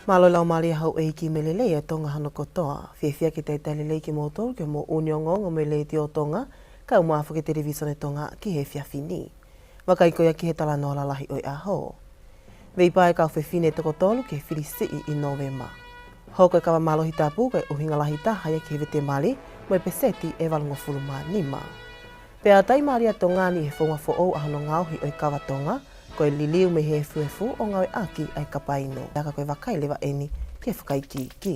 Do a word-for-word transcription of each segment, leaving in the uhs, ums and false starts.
Mālō e laumālie houʻeiki mo e lelei ʻa Tonga hono kotoa. Fiefia ke talitali lelei kimoutolu ki hoʻomou ʻū ongoongo mei he Letiō Tonga, kae ʻumaʻā foki e Televisone Tonga ki he efiafi ni. Vakai ko ia ki he talanoa lalahi ʻo e ʻaho. Veipā e kau fefine ʻe toko tolu ki he fili siʻi ʻi Nōvema. Hoko e kava mālohi tapu ko e ʻuhinga lahi taha ia ki he vete mali mo e peseti ʻe valungofulu mā nima. Pea ʻatā mai ʻa Tonga ni ʻi he founga foʻou ʻa hono ngaohi ʻo e kava Tonga, ko e liliu mei he efuefu ʻo ngāueʻaki ʻa e kapa inu. Pea ka ko e vakai leva eni ki he fakaikiiki.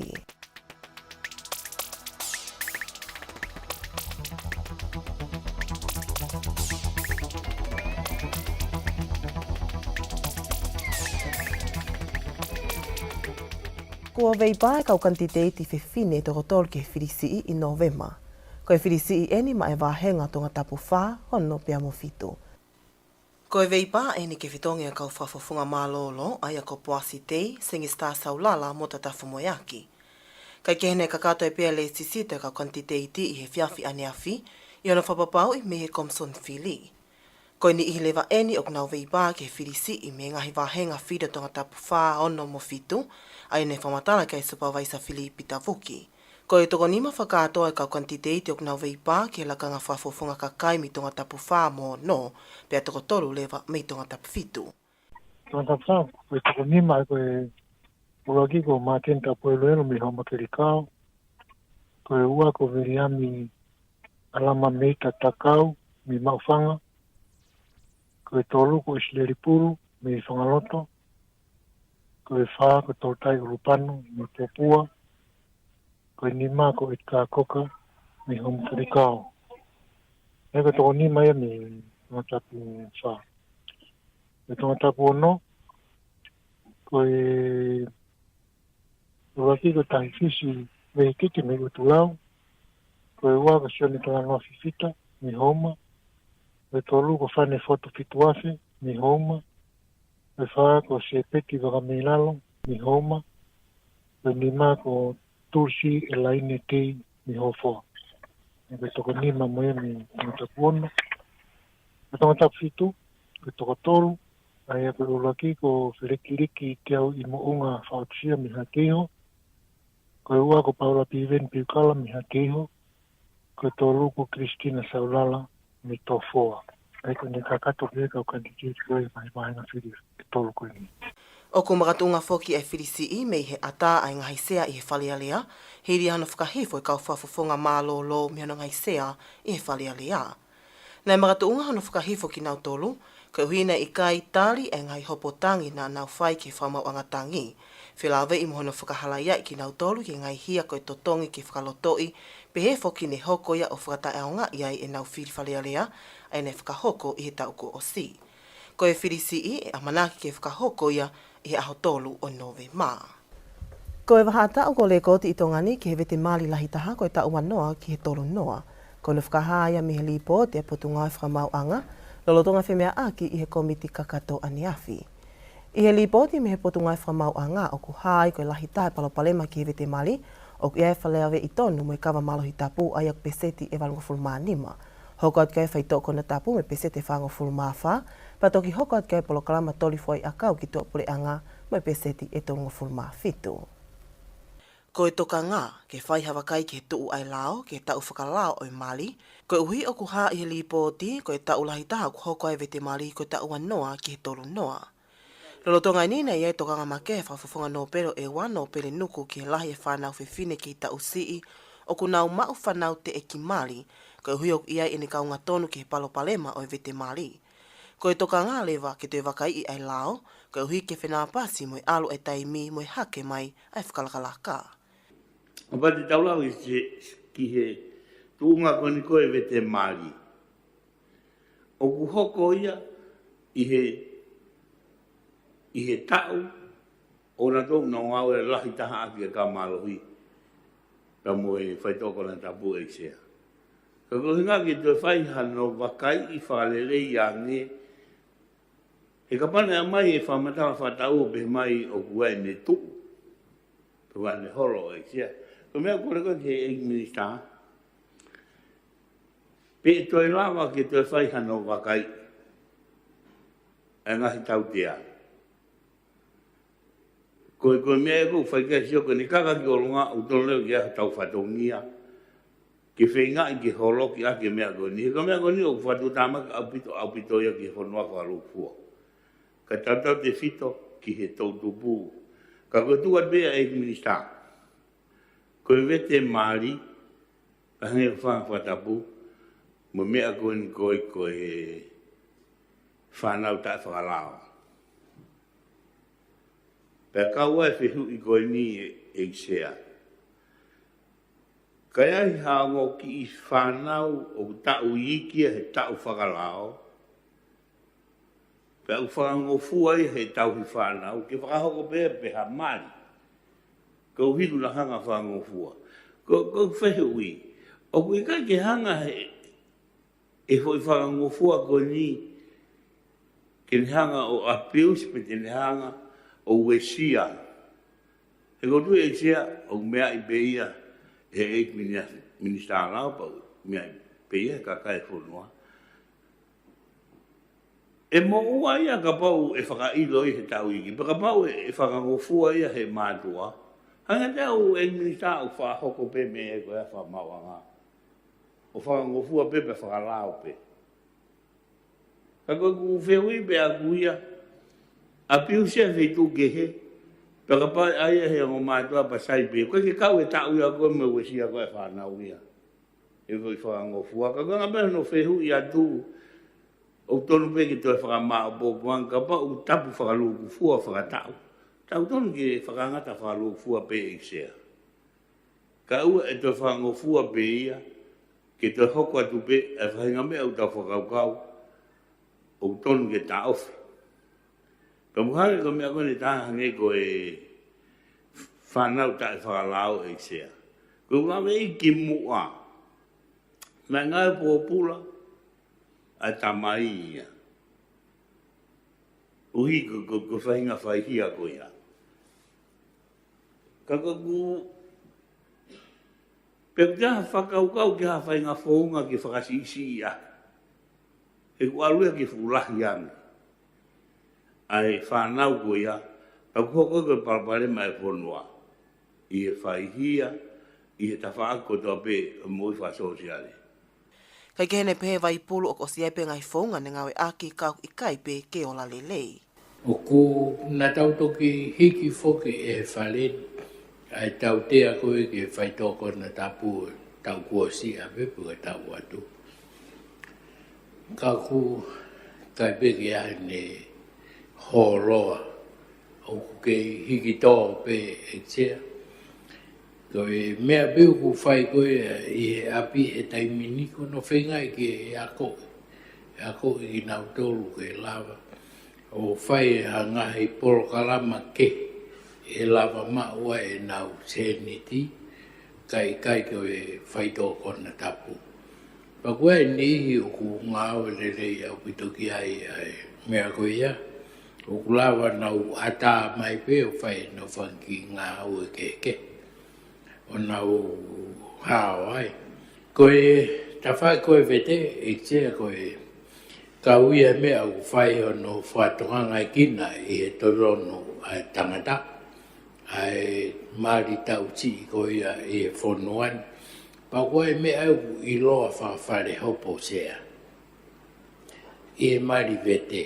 Kuo veipā e kau kanititeiti fefine ʻe toko tolu ki he fili siʻi ʻi Nōvema. Ko e fili siʻi eni maʻa e vāhenga Tongatapu fā, ono pea mo fitu. Ko e veipā eni ke fetongi ʻa e kau fakafofonga mālōlō, ʻa ia ko Poasi Tei, Sengisitā Saulala mo Tatafu Moeaki. Kae kehe naʻe kakato ai pē ʻa e lēsisita ʻo e kau kanititeiti ʻi he efiafi ʻaneafi, ʻi hono fakapapauʻi mei he Komisoni Fili. Ko e niʻihi leva eni ʻoku nau veipā ki he fili siʻi mei he ngaahi vāhenga fili ʻo Tongatapu fā, ono mo fitu, ʻa ia naʻe fakamatala ki ai e Supavaisa Fili Pita Vuki. Ko e toko nima fakakātoa e kau kanititeiti ʻoku nau veipā ki he lakanga fakafofonga kakai mei Tongatapu fā mo ono, pea toko tolu leva mei Tongatapu fitu. Tongatapu fā, ko e toko nima ko e ʻuluaki ko Māteni Tapueluelu mei Houma Kelikao, ko e ua ko Viliami ʻAlama Meita Takau mei Maʻufanga, ko e tolu ko ʻIsileli Pulu mei Fangaloto, ko e fā ko Tolotai ʻUlupano mei Tupua, ko e nima ko ʻEtika Koka mei Houma Kelikao. ʻA ia ko e toko nima ia mei Tongatapu fā. Ko e Tongatapu ono, ko e ʻuluaki ko Tahi Fisi Vehikiki mei ʻUtulau, ko e ua ko Sione Talanoa Fifita mei Houma, ko e tolu ko Fane Fotu Fituafe mei Houma, ko e fā ko Sepeti Vakameilalo mei Houma, ko e nima ko Tulisi ʻElaine Tei mei Hofoa. ʻA ia ko e toko nima mo ia mei Tongatapu ono. Ko e Tongatapu fitu, ko e toko tolu, ʻa ia ko e ʻuluaki ko Felekiliki Teauʻimoʻunga Faʻotusia mei Hakeiho, ko e ua ko Paula Piveni Piukala mei Hakeiho, ko e tolu ko Kilisitina Saulala mei Tofoa. ʻA ia ko ʻene kakato pē kau kanititeiti ko ē mei he vāhenga fili ʻe tolu ko eni. ʻOku makatuʻunga foki e fili siʻi mei he ʻatā ʻa e ngaahi sea ʻi he Fale Alea, hili hano fakahifo e kau fakafofonga mālōlō mei hono ngaahi sea ʻi he Fale Alea. Naʻe makatuʻunga hono fakahifo kinautolu, koeʻuhi naʻe ʻikai tali e ngaahi hopo tangi naʻa nau fai ki he fakamaauʻanga tangi. Felāveʻi mo hono fakahalaiaʻi kinautolu ki he ngaahi hia ko e totongi ke fakalotoʻi, pehē foki ne hoko ia ʻo fakataʻeʻaongaʻi ai ʻenau fili Fale Alea, ʻa ia naʻe fakahoko ʻi he taʻu kuo ʻosi. Ko e fili siʻi ʻe ʻamanaki ke fakahoko ia ʻi he ʻaho tolu ʻo Nōvema. Ko e vahaʻa taʻu kuo lekooti ʻi Tonga ni ki he vete mali lahi taha ko e taʻu ua noa ki he tolu noa. Ko hono fakahā ia mei he lipooti ʻa e Potungāue Fakamaauʻanga, lolotonga femeʻaʻaki ʻi he kōmiti kakato ʻaneafi. ʻI he lipooti mei he Potungāue Fakamaauʻanga ʻoku hā ai ko e lahi taha e palopalema ki he vete mali, ʻoku ʻi ai e felāveʻi tonu mo e kava mālohi tapu ʻa ia ko e peseti ʻe valungofulu mā nima. Hoko atu ki ai e faitoʻo konatapu mo e peseti ʻe fāngofulu mā fā, pea toki hoko atu ki ai e polokalama toli foʻi ʻakau ki tuʻapuleʻanga mo e peseti ʻe tolungofulu mā fitu. Ko e tokanga ke fai ha vakai ki he tuʻu ʻa e lao ki he taʻu fakalao ʻo e mali, koeʻuhi ʻoku hā ʻi he lipooti ko e taʻu lahi taha ʻoku hoko ai e vete mali ko e taʻu ua noa ki he tolu noa. Lolotonga eni naʻe ʻi ai e tokanga makehe ʻa e Fakafofonga Nōpele ʻEua, Nōpele Nuku, ki he lahi e fānau fefine kei taʻu siʻi ʻoku nau maʻu fānau teʻeki mali, koeʻuhi ʻoku ʻi ai ʻene kaunga tonu ki he palopalema ʻo e vete mali. Ko e tokanga leva ke toe vakaiʻi ʻa e lao, koeʻuhi ke fenāpasi mo e ʻalu e taimi mo e hake mai ʻa e fakalakalaka. ʻOku pau te tau lau ʻi he, ki he tuʻunga ko eni ko e vete mali. ʻOku hoko ia ʻi he, ʻi he taʻu ʻo nautolu naʻa nau ngāue lahi taha ʻaki e kava mālohi, pea mo e faitoʻo konatapu ʻa e sea. Ka ko e ʻuhinga ke toe fai hano vakaiʻi fakalelei ange, he kapau naʻe ʻomai e fakamatala fakataʻu ʻo pehē mai ʻoku ʻi ai ʻene tuʻu, pea ʻi ai ʻene holo ʻa e sea. Ko e meʻa ʻoku ou kole ko ē ki he ʻEiki Minisitā, pe ʻe toe lava ke toe fai hano vakaiʻi ʻa e ngaahi tautea. Ko Ko e, ko e meʻa ʻoku ou fai ki ai e sio ko eni, kaka ki ʻolunga, ʻoku totonu leva ke ʻi ai haʻatau fatongia ke feingaʻi ke holoki ʻaki e meʻa ko eni. He ko e meʻa ko eni ʻoku fakatuʻutāmaki ʻaupito, ʻaupito ia ki he fonua fakalūkufua. Kae tautautefito ki he toʻutupu. Ka ko e tuʻu atu pē ʻa e ʻEiki Minisitā, ko e vete mali, ka hangē ko e fanga fakatapu, mo e meʻa ko eni ko e, ko e fānau taʻefakalao. Pea kau ai e fehuʻi ko eni, ʻEiki Sea. Ka ʻi ai ha ongo kiʻi fānau ʻoku taʻu iiki ia he taʻu fakalao, pea ʻoku fakangofua ia he tauhi fānau, ke fakahoko pē pē ha mali koeʻuhi kuo nau hanga ʻo fakangofua. Ko, ko e fehuʻi, ʻoku ʻikai ke hanga he, ʻe he foʻi fakangofua ko eni ke ne hanga ʻo abuse pe te ne hanga ʻo uesia. He ʻoku ou tui, ʻEiki Sea, ʻoku meaʻi pē ia ʻe he ʻEiki Minis-, Minisitā Lao, pea ʻoku meaʻi pē ia ʻe he kakai e fonua. ʻE moʻua ia kapau ʻe fakaʻilo ia he taʻu iiki, pe kapau ʻe, ʻe fakangofua ia he mātuʻa. Hangē ko e ʻEiki Minisitā, ʻoku fakahoko pē meʻa ko ia fakamaauʻanga, ʻo fakangofua pē pea fakalao pē. Ka ko ʻeku fehuʻi pē ʻaʻaku ia, abuse ia he feituʻu kehe, pea kapau ʻe ʻai ia he ongo mātuʻa pea sai pē, ʻoku ʻikai ke kau e taʻu ia ko ē mo e uesia ko ē e fānau ia he foʻi fakangofua. Ka ko e anga pē hono fehuʻi atu, ʻoku tonu pē ke toe fakamāʻopoʻopo ange kapau ʻoku tapu fakalūkufua fakataʻu. Taʻu tonu ke fakangata fakalūkufua pē, ʻEiki Sea. Kae ʻoua ʻe toe fakangofua pē ia, ke toe hoko atu pē e faʻahinga meʻa ʻoku tau fakakaukau ʻoku tonu ke taʻofi. Pea mo e hangē ko e meʻa ko eni, taha hangē ko e fānau taʻefakalao, ʻEiki Sea. Ko ʻeku lave ia ki muʻa, naʻe ngāue pōpula ʻa e tamai ia. ʻUhi ko, ko, ko e faʻahinga faihia ko ia. Ka ko ʻeku, pe ʻoku ʻi ai ha fakakaukau ki ha faʻahinga founga ke fakasiʻisiʻi ʻaki. He ʻoku ʻalu ia ke fuʻu lahi ange ʻa e fānau ko ia, pea ʻoku hoko ko e palopalema e fonua ʻi he faihia, ʻi he tafaʻaki kotoa pē ʻo e moʻui fakasōsiale. Kae kehe, ne pehē ʻe Vaipulu ʻoku ʻosi ʻi ai pē ngaahi founga ne ngāueʻaki ka ʻoku ʻikai pē ke ola lelei. ʻOku na tau toki hiki foki ʻe he Fale ni ʻa e tautea ko ē ki he faitoʻo konatapu taʻu kuo ʻosi ʻa e pepa ka taʻu atu. Ka ʻoku ʻikai pē ke ʻi ai hano hōloa, ʻoku kei hiki tō pē, ʻEiki Sea. Ko e meʻa pē ʻoku fai ko ē ʻi he ʻapi he taimi ni, ko hono feingaʻi ke akoʻi, akoʻi kinautolu ke lava ʻo fai ha ngaahi polokalama kehe ʻe lava maʻu ai ʻenau sēniti, kae ʻikai ko e faitoʻo konatapu. Pea ʻoku ʻi ai e niʻihi ʻoku ngāue lelei ʻaupito ki ai ʻa e meʻa ko ia. ʻOku lava nau ʻatā mai pē ʻo fai ʻenau fanga kiʻi ngāue kehekehe ʻo nau hao ai. Ko e tafaʻaki ko e vete, ʻEiki Sea, ko e kau ia e meʻa ʻoku fai hono fakatokangaʻi kinautolu ʻi he totonu ʻa e tangata ʻa e mali taʻu siʻi ko ia ʻi he fonua ni. Pea ko e meʻa ʻoku ʻiloa fakafale hopo, Sea, ʻi he mali vete,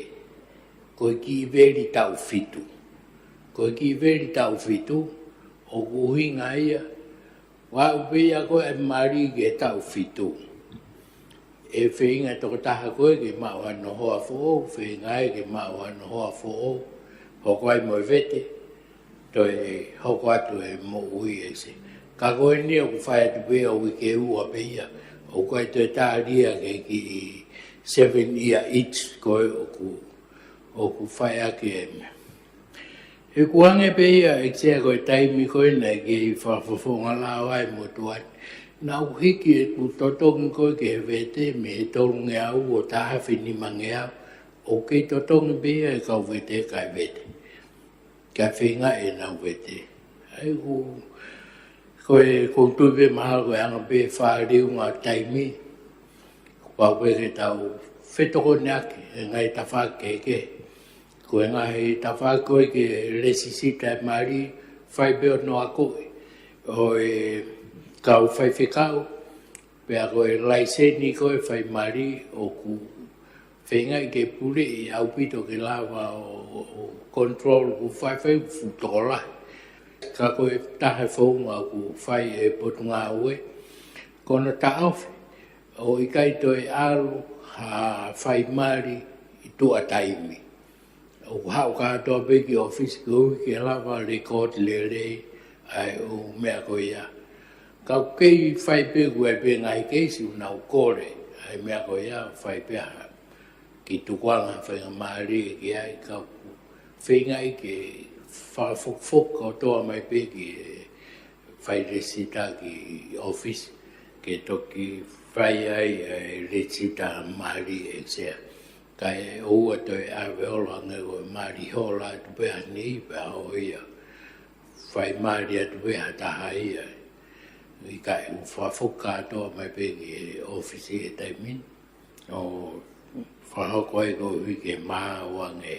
ko e kiʻi veli taʻu fitu. Ko e kiʻi veli taʻu fitu, ʻoku ʻuhinga ia, ʻoku aʻu pē ia ko ē e mali ki he taʻu fitu, ʻe feinga e tokotaha ko ē ke maʻu hano hoa foʻou, feinga ia ke maʻu hano hoa foʻou, hoko ai mo e vete, toe hoko atu e moʻui, ʻEiki Sea. Ka ko eni ʻoku fai atu pē ia ʻo uike ua pē ia, ʻoku ʻikai toe tali ia ki he kiʻi seven year itch ko ē ʻoku, ʻoku fai ʻaki e meʻa. He ʻoku hangē pē ia, ʻEiki Sea, ko e taimi ko ē naʻe kei fakafofonga lao ai e motuʻa ni, naʻa ku hiki ʻeku totongi ko ē ki he vete mei he tolungeau ʻo taha afe nimangeau, ʻoku kei totongi pē ia e kau vete kae vete, kae feinga ʻenau vete. ʻA ia ʻoku, ko e, ʻoku ou tui pē mahalo ko e anga pē fāliunga taimi, kuo pau pē ke tau fetokoniʻaki e ngaahi tafaʻaki kehekehe. Ko e ngaahi tafaʻaki ko ē ke lēsisita e mali, fai pē hono akoʻi ʻo e kau faifekau, pea ko e laiseni ko ē fai mali ʻoku feingaʻi ke puleʻi ʻaupito ke lava ʻo, ʻo control ʻoku faifai ʻoku fuʻu tokolahi. Ka ko e taha e founga ʻoku fai ʻe he Potungāue, ko hono taʻofi ʻo ʻikai toe ʻalu ha fai mali ʻi tuʻa taimi. ʻOku haʻu kātoa pē ki ʻōfisi koeʻuhi ke lava lēkooti lelei ʻa e ʻū meʻa ko ia. Ka ʻoku kei fai pē, ʻoku ʻi ai pē ngaahi keisi ʻoku nau kole ʻa e meʻa ko ia, fai pē ha kiʻi tukuʻanga faingamālie ki ai, ka ʻoku feingaʻi ke fakafokifoki kotoa mai pē ki he fai lēsisita ki ʻōfisi, ke toki fai ai e lēsisita mali ʻe Sea. Kae ʻoua toe ʻave ʻo hangē ko e mali hola atu pē ʻa e niʻihi pea ʻo ia fai mali atu pē ha taha ia. ʻIkai, ʻoku fakafoki kātoa mai pē ki he ʻōfisi he taimi ni ʻo fakahoko ai koeʻuhi ke maau ange.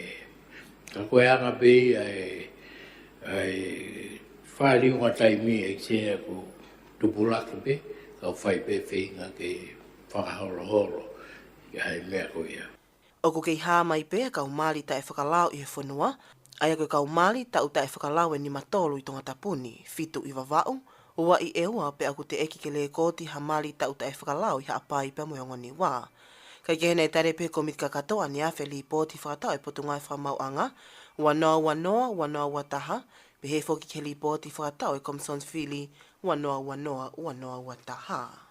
Ka ko e anga pē ia e, e fāliunga taimi ʻe Sea, ʻoku tupulaki pē, ka ʻoku fai pē feinga ke fakaholoholo ʻa e meʻa ko ia. ʻOku kei hā mai pē ʻa e kau mali taʻefakalau ʻi he fonua, ʻa ia ko e kau mali taʻu taʻefakalau ʻe nima tolu ʻi Tongatapu ni, fitu ʻi Vavaʻu, ua ʻi ʻEua, pea ʻoku teʻeki ke lēkooti ha mali taʻu taʻefakalau ʻi Haʻapai pea mo e ongo Niua. Kae kehe, naʻe tali pē ʻe he Kōmiti Kakato ʻaneafi e lipooti fakatau ʻa e Potungāue Fakamaauʻanga ua noa ua noa, ua noa ua taha, pehē foki ki he lipooti fakatau ʻa e Komisoni Fili ua noa ua noa, ua noa ua taha.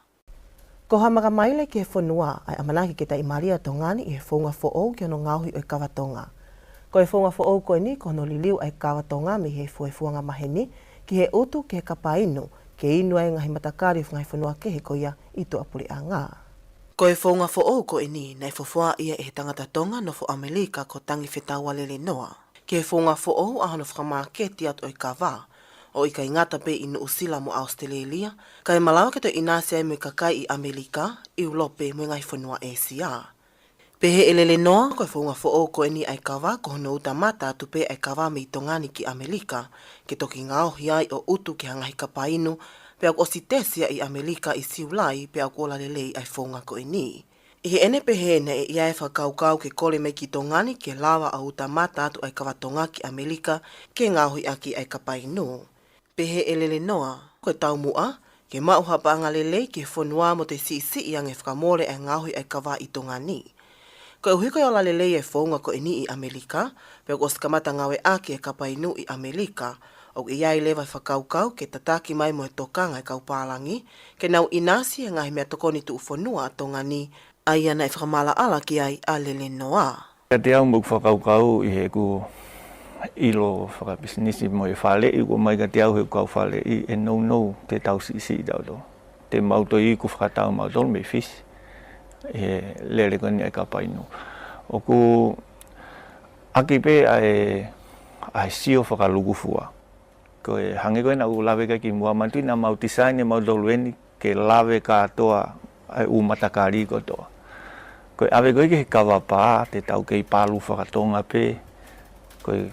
Ko ha makamaile ki he fonua ʻa e ʻamanaki ke taʻimālie ʻa Tonga ni ʻi he founga foʻou ki hono ngaohi ʻo e kava Tonga. Ko e founga foʻou ko eni ko hono liliu ʻa e kava Tonga mei he fuefuanga maheni ki he ʻutu ki he kapa inu, ke inu ai e ngaahi matakali ʻo e ngaahi fonua kehe ko ia ʻi tuʻapuleʻanga. Ko e founga foʻou ko eni naʻe fofoaʻi ia ʻe he tangata Tonga nofo ʻAmelika ko Tangifetaua Lelenoa ki he founga foʻou ʻa hono fakamāketi atu ʻo e kava, ʻo ʻikai ngata pē ʻi Nuʻusila mo ʻAositelēlia, kae malava ke toe ʻinasi ai mo e kakai ʻi ʻAmelika, ʻIulope mo e ngaahi fonua ʻĒsia. Pehē ʻe Lelenoa, ko e founga foʻou ko eni ʻa e kava ko hono uta mata atu pē ʻa e kava mei Tonga ni ki ʻAmelika, ke toki ngaohi ai ʻo ʻutu ki ha ngaahi kapa inu, pea kuo ʻosi tesi ia ʻi ʻAmelika ʻi Siulai, pea kuo ola lelei ʻa e founga ko eni. ʻI heʻene pehē naʻe ʻi ai e fakakaukau ke kole mai ki Tonga ni ke lava ʻo uta mata atu ʻa e kava Tonga ki ʻAmelika ke ngaohi ʻaki ʻa e kapa inu. Pehē ʻe Lelenoa, ko e taumuʻa ke maʻu ha paʻanga lelei ki he fonua mo toe siʻisiʻi ange fakamole ʻa e ngaohi ʻa e kava ʻi Tonga ni. Koeʻuhi ko e ola lelei e founga ko eni ʻi ʻAmelika, pea kuo ʻosi kamata ngāueʻaki e kapa inu ʻi ʻAmelika, ʻoku ʻi ai leva e fakakaukau ke tataki mai mo e tokanga e kau pālangi ke nau ʻinasi he ngaahi meʻatokoni tuʻufonua ʻa Tonga ni, ʻa ia naʻe fakamaʻalaʻala ki ai ʻa Lelenoa. Kiate au, mo ʻeku fakakaukau ʻi heʻeku ʻilo fakapisinisi mo e faleʻi, ʻoku ʻomai kiate au ʻe heʻeku kau faleʻi e nounou te tau siʻisiʻi tautolu. Te mau toe iku fakatau mautolu mei Fisi he lele ko eni ʻa e kapa inu. ʻOku ʻaki pē ʻa e, ʻa e sio fakalūkufua. Ko e hangē ko ē naʻa ku lave ki ai kimuʻa, manatuʻi naʻa mau tisaini ʻe mautolu eni ke lave kātoa ʻa e ʻū matakali kotoa. Ko e ʻave ko ē ki he kava pā, te tau kei palu fakatonga pē, ko e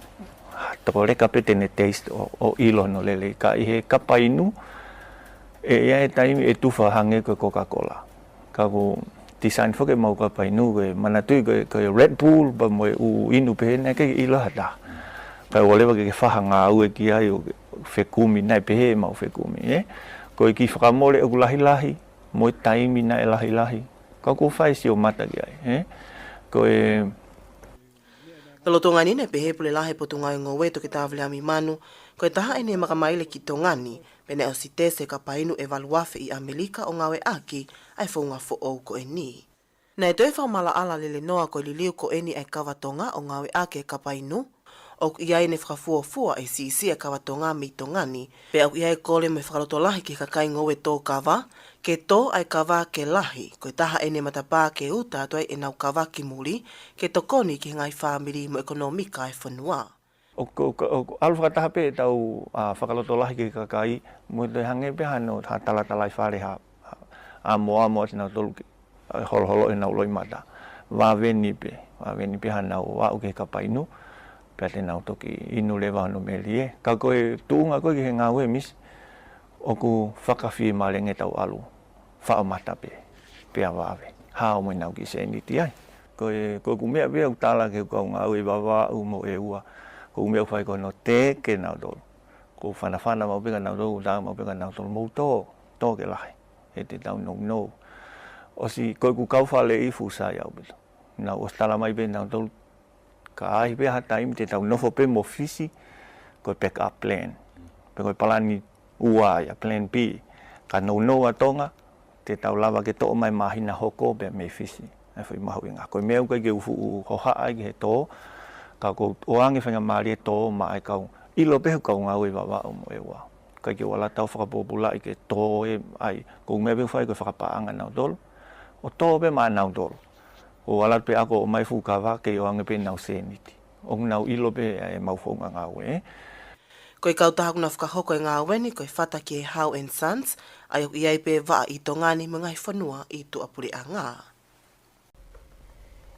toko leka pē te ne taste ʻo, ʻo ʻilo hono lelei. Ka ʻi he kapa inu, ʻe ʻi ai e taimi ʻe tufa hangē ko e Coca-Cola. Ka ʻoku tisaini foki ʻemau kapa inu, ko e manatuʻi ko e, ko e Red Bull pea mo e ʻū inu pehē naʻe ʻikai ʻilo ʻe ha taha. Kae ʻoua leva ke ke fai ha ngāue ki ai ʻo fekumi, naʻe pehē ʻemau fekumi, ē? Ko e kiʻi fakamole ʻoku lahilahi, mo e taimi naʻe lahilahi, ka ʻoku ou fai e sio mata ki ai, ē? Ko e Lolotonga ni naʻe pehē ʻe he Pule Lahi ʻo e Potungāue Ngoue, Toketā Viliami Manu, ko e taha ʻene makamaile ki Tonga ni, pea naʻe ʻosi tesi e kapa inu ʻe valu afe ʻi ʻAmelika ʻo ngāueʻaki ʻa e founga foʻou ko eni. Naʻe toe fakamaʻalaʻala ʻa Lelenoa ko e liliu ko eni ʻa e kava Tonga ʻo ngāueʻaki e kapa inu, ʻoku ʻi ai ʻene fakafuofua e siʻisiʻi e kava Tonga mei Tonga ni, pea ʻoku ʻi ai e kole mo e fakalotolahi ki he kakai ngoue tō kava, ke tō ʻa e kava ke lahi, ko e taha ʻene matapā ke uta atu ai ʻenau kava ki muli, ke tokoni ki he ngaahi fāmili mo e ʻekonōmika ʻa e fonua. ʻOku, ʻoku, ʻoku ʻalu fakataha pē ʻetau, ʻa, fakalotolahi ki he kakai, mo e toe hangē pē hano, ha talatalaifale, ha, ha ʻamoʻamo ʻa kinautolu ke, ʻa, holoholo ʻenau loʻimata. Vaveni pē, vaveni pē hanau aʻu ki he kapa inu. Pea te nau toki inu leva hono melie. Ka ko e tuʻunga ko ē ki he ngāue, Misi, ʻoku fakafiemālie ange ʻetau ʻalu faʻo mata pē, pea vave. Hao mo ʻenau kiʻi sēniti ai. Ko e, ko ʻeku meʻa pē ʻoku tala ki he kau ngāue ʻi Vavaʻu mo ʻEua. Ko ʻeku meʻa ʻoku fai ko hono teke nautolu. Ko e fanafana maʻu pē kia nautolu, tala maʻu pē kia nautolu, mou tō, tō ke lahi. He te tau nounou. ʻOsi ko ʻeku kau faleʻi fuʻu sai ʻaupito. Nau ʻosi tala mai pē nautolu, ka ʻi ai pē ha taimi te tau nofo pē mo Fisi, ko e backup plan. Pe ko e palani ua ia, plan B. Ka nounou ʻa Tonga, te tau lava ke toʻo mai māhina hoko pē mei Fisi. ʻA e foʻi mahuʻinga. Ko e meʻa ʻoku ʻikai ke u fuʻu hohaʻa ai ki he tō, ka ʻoku ou ʻoange faingamālie e tō maʻa e kau, ʻilo pē he kau ngāue ʻi Vavaʻu mo ʻEua. ʻIkai ke u ala tau fakapōpulaʻi ke tō e ai, ko ʻeku meʻa pē ʻoku fai ko e fakapaʻanga nautolu. ʻO tō pē maʻa nautolu. ʻO ala pē ako ʻo mai fuʻu kava kei ʻoange pē ʻenau sēniti. ʻOku nau ʻilo pē ʻa e mau founga ngāue, ē. Ko e kautaha ʻoku na fakahoko e ngāue ni ko e Fata ki he Howe and Sons, ʻa ia ʻoku ʻi ai pē vaʻa ʻi Tonga ni mo e ngaahi fonua ʻi tuʻapuleʻanga.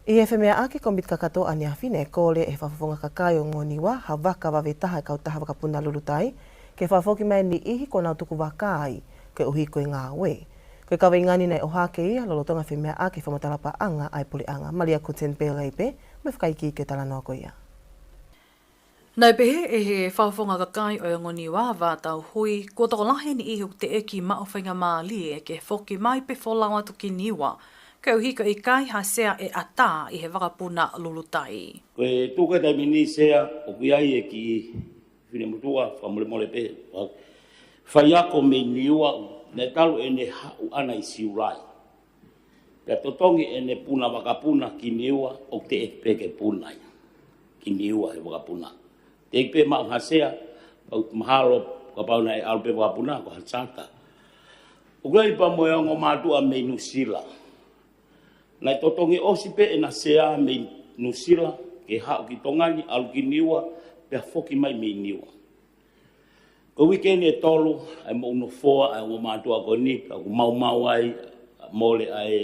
ʻI he femeaʻaki komiti kakato ʻaneafi, naʻe kole ʻe he Fakafofonga Kakai ʻo Ongoniua ha vaka vave taha ʻa e kautaha vakapuna Lulutai, ke fakafoki mai e niʻihi kuo nau tuku vaka ai, koeʻuhi ko e ngāue. Ko e kaveinga ni naʻe ʻohake ia lolotonga femeaʻaki e fakamatala paʻanga ʻa e puleʻanga. Malia Kutenbele pē mo e fakaikiiki ʻo e talanoa ko ia. Naʻe pehē ʻe he Fakafofonga Kakai ʻo Ongoniua, Vātau Hui, kuo tokolahi e niʻihi ʻoku teʻeki maʻu faingamālie ke foki mai pe folau atu ki Niua, koeʻuhi ko e ʻikai ha sea ʻe ʻatā ʻi he vakapuna Lulutai. Ko e tuʻu ko ē taimi ni, Sea, ʻoku ʻi ai e kiʻi finemotuʻa, fakamolemole pē, faiako mei Niua, naʻe talu ʻene haʻu ʻana ʻi Siulai. Pea totongi ʻene puna vakapuna ki Niua, ʻoku teʻeki pē ke puna ia ki Niua he vakapuna. Teʻeki pē maʻu ha sea, pau mahalo, kapau naʻe ʻalu pē vakapuna, ko ha sata. ʻOku ʻi ai pē mo e ongo mātuʻa mei Nuʻusila. Naʻe totongi ʻosi pē ʻena sea mei Nuʻusila, ke haʻu ki Tonga ni, ʻalu ki Niua, pea foki mai mei Niua. Ko e uike ni ʻe tolu, ʻa e moʻunofoa ʻa e ongo mātuʻa ko eni, pea ʻoku maumau ai, mole ʻa e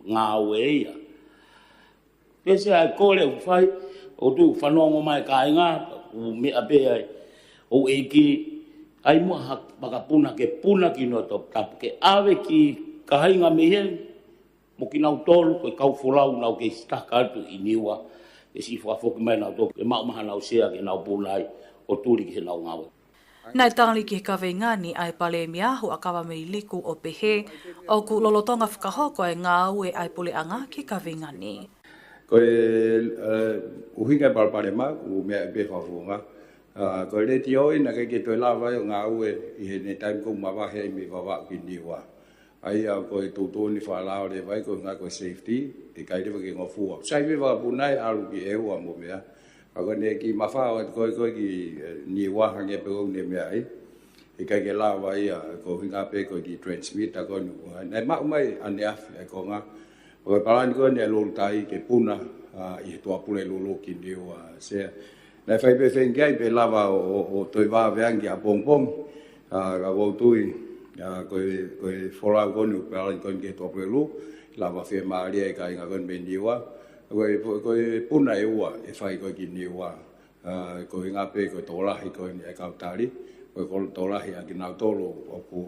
ngāue ia. Pea Sea, ʻa e kole ʻoku fai, ʻoku tuʻu fanongo mai e kāinga, ʻoku meʻa pē ai, ʻoku ʻEiki, ʻai muʻa ha vakapuna ke puna ki Niua Toputapu, ke ʻave ki he kāinga mei heni, mo kinautolu, ko e kau folau naʻa nau kei sitaka atu ʻi Niua, ke siʻi fakafoki mai nautolu, ke maʻu mai haʻanau sea ke nau puna ai, ʻo tuli ki heʻenau ngāue. Naʻe tali ki he kaveinga ni ʻa e Palēmia, Huʻakavameiliku, ʻo pehē ʻoku lolotonga fakahoko e ngāue ʻa e puleʻanga ki he kaveinga ni. Ko e, ē, ʻuhinga e palopalema, ʻoku meaʻi pē Fakafofonga. Ā, ko e letiō ia naʻe ʻikai ke toe lava ai ʻo ngāue ʻi heʻene taimi ko ē ʻoku mavahe ai mei Vavaʻu ki Niua. ʻA ia ko e tuʻutuʻuni fakalao leva ia ko e ʻuhinga ko e safety, ʻikai leva ke ngofua. Sai pē vakapuna ia ʻalu ki ʻEua mo meʻa. Ka ko ʻene kiʻi mafao atu ko ē ko ē ki, ē, Niua hangē pē ko ʻene meʻa ai. ʻIkai ke lava ia, ko e ʻuhinga pē ko e kiʻi transmitter ko eni. Naʻe maʻu mai ʻaneafi ʻa e konga. Ko e palani ko eni ʻa Lulutai ke puna, ā, ʻi he Tuʻapulelulu ki Niua, Sea. Naʻe fai pē feinga ai pe lava ʻo, ʻo, ʻo toe vave ange ʻapongipongi. Ā, ka ʻoku ou tui, ā, ko e, ko e folau ko eni, palani ko eni ki he Tuʻapulelulu, lava fiemālie e kāinga ko eni mei Niua. Ko e, ko e puna ʻe ua ʻe fai ko ē ki Niua. Ā, ko e ʻuhinga pē ko e tokolahi ko eni ʻa e kau tali, ko e tokolahi ʻa kinautolu ʻoku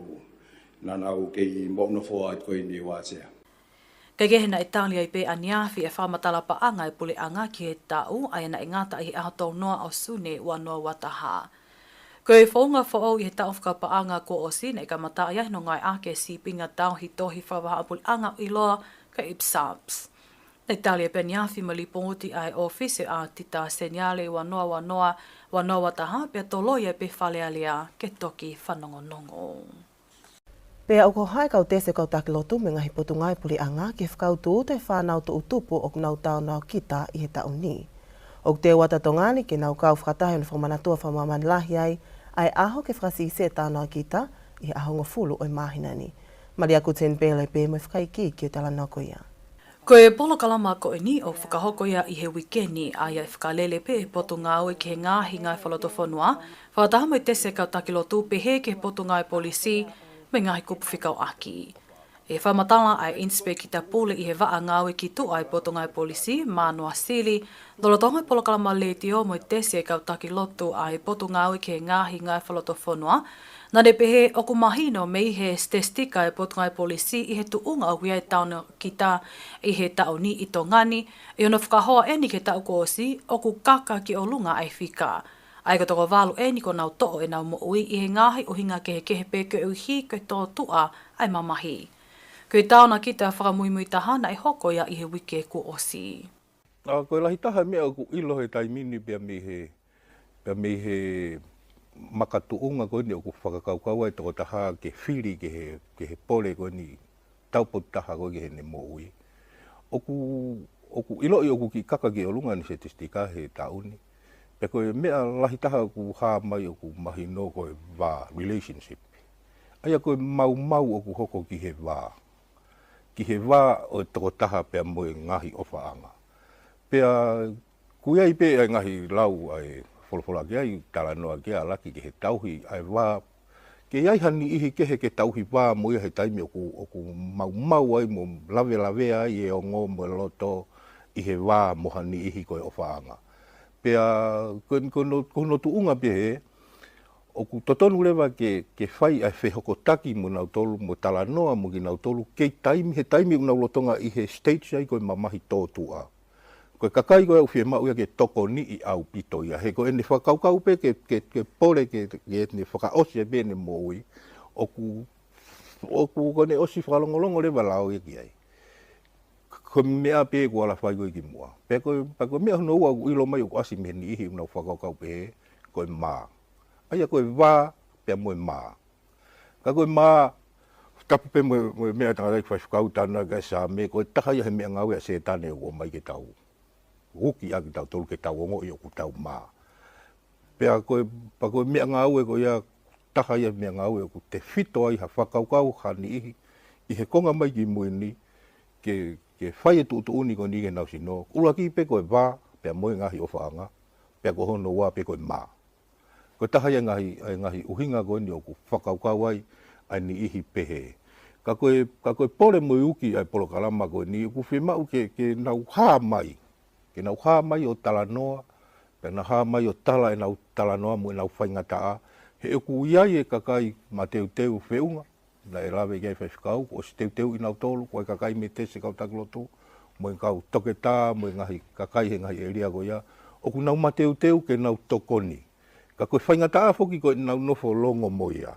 naʻa nau kei moʻunofoa atu ko ē ʻi Niua, Sea. Kaekehe, naʻe tali ai pē ʻaneafi e fakamatala paʻanga ʻa e puleʻanga ki he taʻu, ʻa ia naʻe ngata ʻi he ʻaho tolu noa ʻo Sune ua noa ua taha. Ko e founga foʻou ʻi he taʻu fakapaʻanga kuo ʻosi, naʻe kamata ai hono ngāueʻaki e sīpinga tauhi tohi fakavahaʻapuleʻanga ʻiloa ko e IPSAPS. Naʻe tali ai pē ʻaneafi mo e lipooti ʻa e ʻōfisi ʻo e ʻAotita Seniale ua noa ua noa, ua noa ua taha, pea toloi ai pē Fale Alea ke toki fanongonongo. Pea ʻoku hohaʻa e kau tesi ʻo e kau taki lotu mei he ngaahi potungāue puleʻanga ki he fakautuutu e fānau toʻutupu ʻoku nau taunaokita ʻi he taʻu ni. ʻOku teu atu ʻa Tonga ni ke nau kau fakataha ʻi hono fakamanatua fakamāmani lahi ai ʻa e ʻaho ke fakasiʻisiʻi e taunaokita ʻi he ʻaho hongofulu ʻo e māhina ni. Malia Kutenbele pē mo e fakaikiiki ʻo e talanoa ko ia. Ko e polokalama ko eni ʻoku fakahoko ia ʻi he uike ni, ʻa ia ʻe fakalele pē ʻe he Potungāue ki he Ngaahi Ngāue Fakalotofonua, fakataha mo e tesi ʻo e kau taki lotu, pehē ki he Potungāue Polisi mo e ngaahi kupu fekauʻaki. ʻI he fakamatala ʻa e ʻInisipēkita Pule ʻi he Vaʻa Ngāue ki Tuʻa ʻa e Potungāue Polisi, Mānoa Sili, lolotonga e polokalama letiō mo e tesi ʻa e kau taki lotu ʻa e Potungāue ki he Ngaahi Ngāue Fakalotofonua, naʻa ne pehē ʻoku mahino mei he sitesitika ʻa e Potungāue Polisi ʻi he tuʻunga ʻoku ʻi ai e taonakita ʻi he taʻu ni ʻi Tonga ni, ʻi hono fakahoa ʻeni ki he taʻu kuo ʻosi, ʻoku kaka ki ʻolunga ʻa e fika. ʻA ia ko e toko valu ʻeni kuo nau toʻo ʻenau moʻui ʻi he ngaahi ʻuhinga kehekehe pea koeʻuhi ko e tōtuʻa ʻa e mamahi. Ko e taonakita fakamuimui taha naʻe hoko ia ʻi he uike kuo ʻosi. ʻA, ko e lahi taha e meʻa ʻoku ʻilo he taimi ni pea mei he, pea mei he makatuʻunga ko eni ʻoku fakakaukau ai e tokotaha ke fili ki he, ki he pole ko eni taupotu taha ko ē ki heʻene moʻui. ʻOku, ʻoku ʻiloʻi ʻoku kiʻi kaka ki ʻolunga ʻene sitesitika he taʻu ni. Pea ko e meʻa lahi taha ʻoku hā mai ʻoku mahino ko e vā, relationship. ʻA ia ko e maumau ʻoku hoko ki he vā. Ki he vā ʻo e tokotaha pea mo e ngaahi ʻofaʻanga. Pea ʻoku ʻi ai pē ʻa e ngaahi lau ʻa e folofola ki ai, talanoa ki ai ʻa Laki ki he tauhi ʻa e vā. Ke ʻi ai ha niʻihi kehe ke tauhi vā mo ia he taimi ʻoku, ʻoku maumau ai mo lavelavea ai e ongo mo e loto ʻi he vā mo ha niʻihi ko e ʻofaʻanga. Pea ko, ko hono, ko hono tuʻunga pehē, ʻoku totonu leva ke, ke fai ʻa e fehokotaki mo nautolu, mo talanoa mo kinautolu, kei taimi, he taimi ʻoku nau lolotonga ʻi he stage ai ko e mamahi tōtuʻa. Ko e kakai ko ē ʻoku fiemaʻu ia ke tokoniʻi ʻaupito ia. He ko ʻene fakakaukau pē ke, ke, ke pole ke, ke ne fakaʻosi ai pē ʻene moʻui. ʻOku, ʻoku ko ʻene ʻosi fakalongolongo leva lao ia ki ai. Ko e meʻa pē kuo ala fai ko ē kimuʻa. Pea ko e, pea ko e meʻa hono ua ʻoku ʻilo mai ʻoku ʻasi mei he niʻihi ʻoku nau fakakaukau pehē, ko e mā. ʻA ia ko e vā, pea mo e mā. Ka ko e mā, tapu pē mo e, mo e meʻa tangataʻeiki faifekau tana ka e Saame, ko e taha ia he meʻangāue ʻa Sētane ʻoku ʻomai ke tau uki ʻaki kitautolu ke tau ongoʻi ʻoku tau mā. Pea ko e, pea ko e meʻangāue ko ia, taha ia meʻangāue ʻoku tefito ai ha fakakaukau ha niʻihi, ʻi he konga mai ki mui ni, ke, ke fai e tuʻutuʻuni ko eni ki heʻenau sino, ʻuluaki pē ko e vā, pea mo e ngaahi ʻofaʻanga, pea ko hono ua pē ko e mā. Ko e taha ia e ngaahi, e ngaahi ʻuhinga ko eni ʻoku fakakaukau ai ʻa e niʻihi pehē. Ka ko e, ka ko e pole mo e uki ʻa e polokalama ko eni ʻoku fiemaʻu ke, ke nau hā mai. Ke nau hā mai ʻo talanoa, pea nau hā mai ʻo tala ʻenau talanoa mo ʻenau faingataʻa. He ʻoku ʻi ai e kakai mateuteu feʻunga, naʻe lave ki ai e faifekau, kuo ʻosi teuteuʻi nautolu, ko e kakai mei he tesi ʻa e kau taki lotu, mo e kau toketā, mo e ngaahi kakai he ngaahi ʻēlia ko ia, ʻoku nau mateuteu ke nau tokoni. Ka ko e faingataʻa foki ko ʻenau nofo longo mo ia.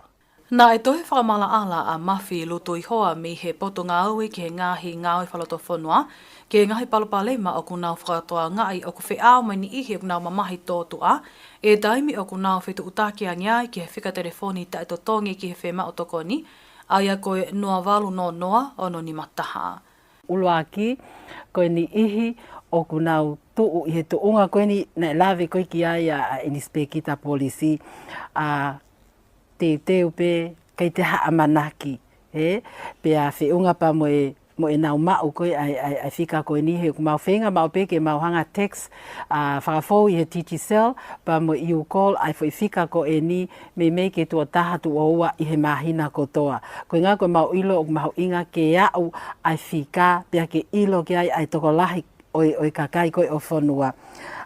Naʻe toe fakamaʻalaʻala ʻa Mafi Lutuihoa mei he Potungāue ki he Ngaahi Ngāue Fakalotofonua, ki he ngaahi palopalema ʻoku nau fakatokangaʻi ʻoku feʻao mo e niʻihi ʻoku nau mamahi tōtuʻa, ʻi he taimi ʻoku nau fetuʻutaki ange ai ki he fika telefoni taʻetotongi ki he fiemaʻu tokoni, ʻa ia ko e noa valu noa noa ono nima taha. ʻUluaki, ko e niʻihi ʻoku nau tuʻu ʻi he tuʻunga ko eni naʻe lave ko ē ki ai ʻa, ʻa e ʻInisipēkita Polisi, ʻa teuteu pē, ʻikai toe ʻamanaki, ē? Pea feʻunga pea mo e, mo ʻenau maʻu ko ē ʻa e, ʻa e, ʻa e fika ko eni he ʻoku mau feinga maʻu pē ke mau hanga text, ʻa, fakafou ʻi he Digicel, pea mo e U-Call, ʻa e foʻi fika ko eni, meimei ke tuʻo taha tuʻo ua ʻi he māhina kotoa. Ko e ʻuhinga ko ʻemau ʻilo ʻoku mahuʻinga ke aʻu ʻa e fika, pea ke ʻilo ki ai ʻa e tokolahi ʻo e, ʻo e kakai ko ē ʻo e fonua.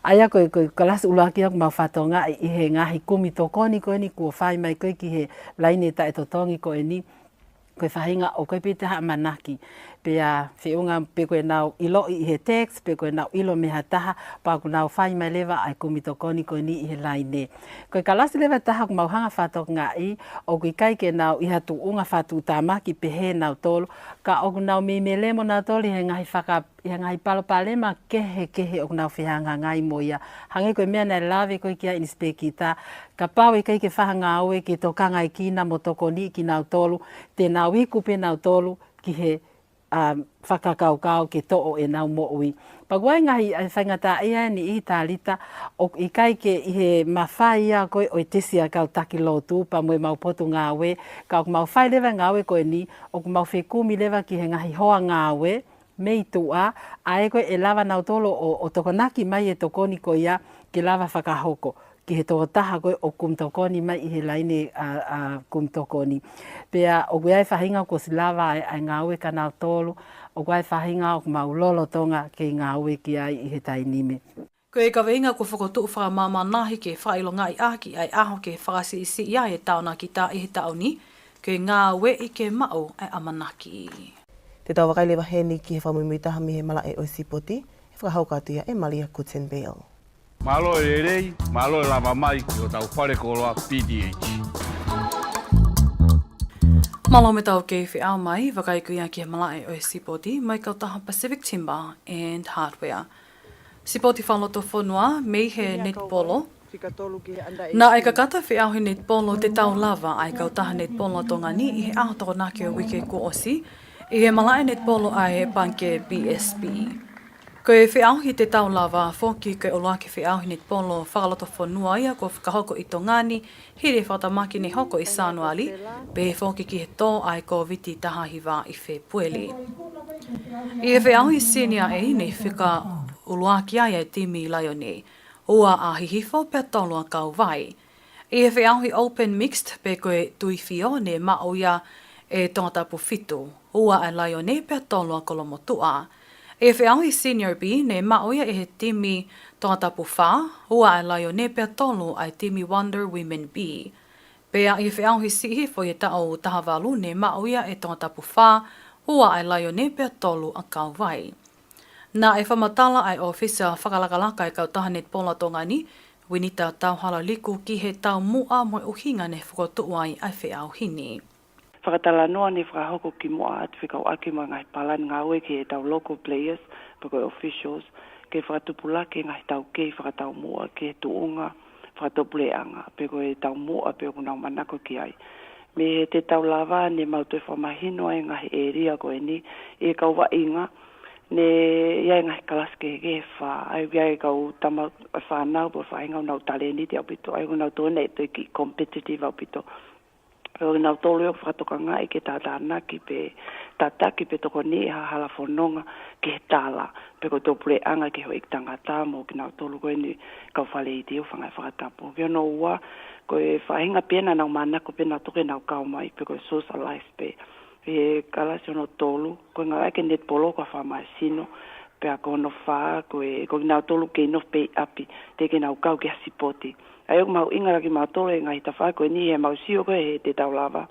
ʻA ia ko e, ko e kalasi ʻuluaki ʻoku mau fakatokangaʻi ʻi he ngaahi kumi tokoni ko eni kuo fai mai ko ē ki he laine taʻetotongi ko eni, ko e faʻahinga ʻoku ʻikai pē toe ʻamanaki. Pea feʻunga pe ko ʻenau ʻiloʻi ʻi he text, pe ko ʻenau ʻilo mei ha taha, pea ʻoku nau fai mai leva ʻa e kumi tokoni ko eni ʻi he laine. Ko e kalasi leva ʻe taha ʻoku mau hanga fakatokangaʻi, ʻoku ʻikai ke nau ʻi ha tuʻunga fakatuʻutāmaki pehē nautolu, ka ʻoku nau meimei lemo nautolu ʻi he ngaahi faka- ʻi he ngaahi palopalema kehekehe ʻoku nau fehangahangai mo ia. Hangē ko e meʻa naʻe lave ko ē ki ai ʻInisipēkita, kapau ʻe ʻikai ke fai ha ngāue ke tokangaekina mo tokoniʻi kinautolu, te nau iku pē nautolu ki he, ʻa, fakakaukau ke toʻo ʻenau moʻui. Pea ʻoku ʻi ai e ngaahi, ʻa e faingataʻaʻia ʻeni ʻi Talita, ʻoku ʻikai ke ʻi he mafai ia ko ē ʻo e tesi ʻa e kau taki lotu, pea mo ʻemau potungāue, ka ʻoku mau fai leva e ngāue ko eni, ʻoku mau fekumi leva ki he ngaahi hoa ngāue, mei tuʻa, ʻa ē ko ē ʻe lava nautolu ʻo, ʻo tokonaki mai e tokoni ko ia ke lava fakahoko. ki he tokotaha ko ē ʻoku kumi tokoni mai ʻi he laine ʻa, ʻa kumi tokoni. Pea ʻoku ʻi ai e faʻahinga kuo ʻosi lava ʻa e, ʻa e ngāue kia nautolu, ʻoku ʻi ai e faʻahinga ʻoku mau lolotonga kei ngāue ki ai ʻi he taimi ni. Ko e kaveinga kuo fokotuʻu fakamāmani lahi ke fakaʻilongaʻi ʻaki ʻa e ʻaho ke fakasiʻisiʻi ai e tānaki tā ʻi he taʻu ni, ke ngāueʻi ke maʻu ʻa e ʻamanaki. Te tau vakai leva heni ki he fakamuimui taha mei he malaʻe ʻo e sipoti, ʻe fakahoko atu ia ʻe Malia Guttenbeil. Mālō e lelei, mālō e lava mai ki hotau fale koloa P T H. Mālō e tau kei feʻao mai, vakai ko ia ki he malaʻe ʻo e sipoti, mei he kautaha Pacific Timber and Hardware. Sipoti fakalotofonua, mei he netipolo. Naʻe kakato e feʻauhi netipolo Te Tau Lava ʻa e kautaha netipolo ʻa Tonga ni ʻi he ʻaho Tokonaki ʻo e uike kuo ʻosi, ʻi he malaʻe netipolo ʻa e Pangikē B S B. Ko e feʻauhi Te Tau Lava foki ko e ʻuluaki feʻauhi netipolo fakalotofonua ia kuo fakahoko ʻi Tonga ni, hili e fakatamaki ne hoko ʻi Sānuali, pehē foki ki he tō ʻa e Kōviti taha hiva ʻi Fēpueli. ʻI he feʻauhi Senior A ne fika ʻuluaki ai ʻa e timi Laione, ua ʻa Hihifo pea tolu ʻa Kauvai. ʻI he feʻauhi Open Mixed pe ko e Tuifio ne maʻu ia ʻe Tongatapu fitu, ua ʻa e Laione pea tolu ʻa Kolomotuʻa. ʻI he feʻauhi Senior B ne maʻu ia ʻe he timi Tongatapu fā, ua ʻa e Laione pea tolu ʻa e timi Wonder Women B. Pea ʻi he feʻauhi Siʻi Hifo ʻi he taʻu taha valu ne maʻu ia ʻe Tongatapu fā, ua ʻa e Laione pea tolu ʻa Kauvai. Naʻe fakamatala ʻa e ʻōfisa fakalakalaka ʻa e kautaha netipolo ʻa Tonga ni, Winita Tauhalaliku, ki he taumuʻa mo e ʻuhinga ne fokotuʻu ai ʻa e feʻauhi ni. Fakatalanoa ne fakahoko kimuʻa atu fekauʻaki mo e ngaahi palani ngāue ki heʻetau local players, pe ko e officials, ke fakatupulaki e ngaahi taukei fakataumuʻa ki he tuʻunga fakatuʻapuleʻanga, pe ko e taumuʻa pē ʻoku nau manako ki ai. Mei he Te Tau Lava ne mau toe fakamahino ai e ngaahi ʻēlia ko eni ʻi he kau vaʻinga, ne ʻi ai e ngaahi kalasi kehekehe ʻe fā, ʻa ia ʻoku ʻi ai e kau tama fānau pe ko e faʻahinga ʻoku nau talēniti ʻaupito, ʻa ia ʻoku nau tō ʻo toe kiʻi competitive ʻaupito. Pea ko kinautolu ʻoku fakatokangaʻi ke tātānaki pe tataki pe tokoniʻi ha hala fononga ki he tala, pe ko e tuʻapuleʻanga ki he houʻeiki tangata mo kinautolu ko eni kau fale iti ʻo fanga fakatapu. Ki hono ua, ko e faʻahinga pē ena ʻoku nau manako pē nautolu ke nau kau mai, pe ko e socialize pē. ʻI he kalasi hono tolu, ko e ngāueʻaki e netipolo ko ha fakamaasino, pea ko hono fā, ko e, ko kinautolu kei nofo pē ʻi ʻapi, teʻeki ke nau kau ki ha sipoti. ʻA ia ʻoku mahuʻinga kiate kimautolu e ngaahi tafaʻaki ko eni, he mau sio ko ē he Te Tau Lava,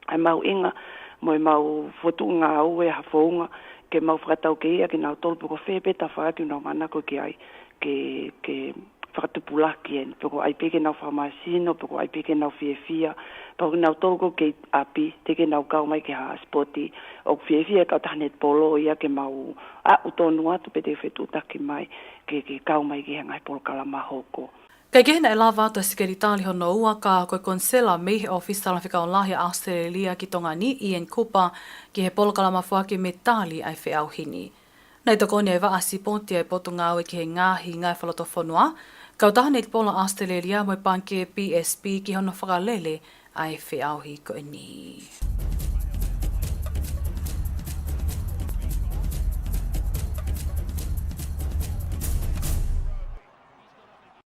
ʻa e mahuʻinga mo e mau fokotuʻu ngāue ha founga ke mau fakataukeiʻi ʻa kinautolu pe ko fē pē tafaʻaki ʻoku nau manako ki ai ke, ke fakatupulaki eni, pe ko e ʻai pē ke nau fakamaasino, pe ko e ʻai pē ke nau fiefia, pe ko kinautolu ʻoku kei ʻapi, teʻeki ke nau kau mai ki ha sipoti, ʻoku fiefia e kautaha netipolo ia ke mau aʻu tonu atu pe te fetuʻutaki mai ke, ke kau mai ki he ngaahi polokalama hoko. Kae kehe naʻe lava atu ʻa e sekelitali hono ua ka ko e konisela mei he ʻōfisi talafekau lahi ʻa ʻAositelēlia ki Tonga ni, Ian Cooper, ki he polokalama foaki metali ʻa e feʻauhi ni. Naʻe tokoni ʻa e vaʻa sipoti ʻa e Potungāue ki he Ngaahi Ngāue Fakalotofonua, kautaha netipolo ʻa ʻAositelēlia mo e Pangikē B S B ki hono fakalele ʻa e feʻauhi ko eni.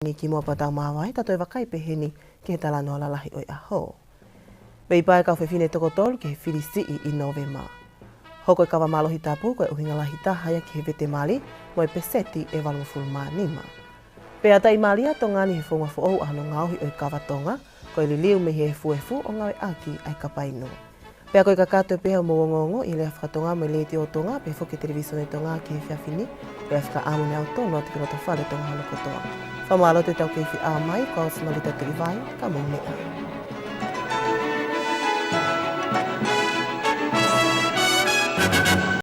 Ni kimuʻa pea tau māvae, tau toe vakai pē heni ki he talanoa lalahi ʻo e ʻaho. Veipā e kau fefine toko tolu ki he fili siʻi ʻi Nōvema. Hoko e kava mālohi tapu ko e ʻuhinga lahi taha ia ki he vete mali mo e peseti ʻe valungofulu mā nima. Pea taʻimālie ʻa Tonga ni he founga foʻou ʻa hono ngaohi ʻo e kava Tonga, ko e liliu mei he efuefu ʻo ngāueʻaki ʻa e kapa inu. Pea ko e kakato pē ia hoʻomou ongoongo ʻi he Lea Faka-Tonga mo e Letiō Tonga, pehē foki ki he Televīsone Tonga ki he efiafi ni, pea fakaʻamu ʻa e ʻaho tonu atu ki loto fale Tonga hono kotoa. Fakamālō atu ʻetau kei feʻao mai, ko au Simalita Tuʻivai, ka mou meʻa.